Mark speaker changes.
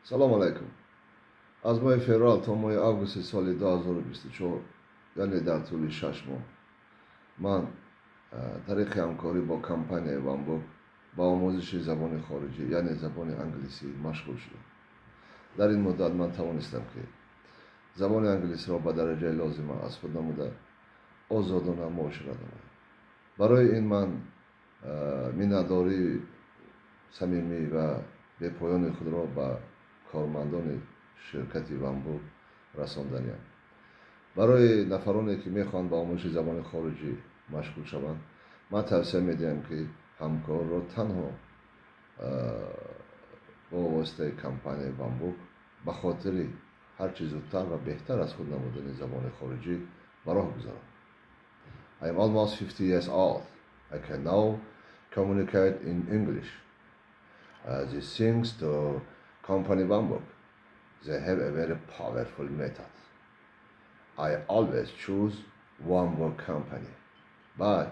Speaker 1: Салом алайкум. Аз моҳи феврал то моҳи августи соли 2024, яъне дар тӯли 6 моҳ, ман тариқи ҳамкорӣ бо компанияи Ванбук ба омӯзиши забони хориҷӣ, яъне забони англисӣ, машғул шудам. Дар ин муддат ман тавонистам, ки забони англисиро ба дараҷаи лозима аз худ намуда, озодона муошират намоям. Барои ин ман миннатдории самимӣ ва бепоёни худро ба кормандони ширкати Ванбук расонданиям. Барои нафароне, ки мехоҳанд ба омӯзиши забони хориҷӣ машғул шаванд, ман тавсия медиҳам, ки ҳамкорро танҳо бо воситаи компанияи Ванбук ба хотири ҳарчи зудтар ва беҳтар аз худ намудани забони хориҷӣ ба роҳ гузоранд. I am almost 50 years old. I can now communicate in English. This thanks to company OneBook. They have a very powerful method. I always choose OneBook company. Bye.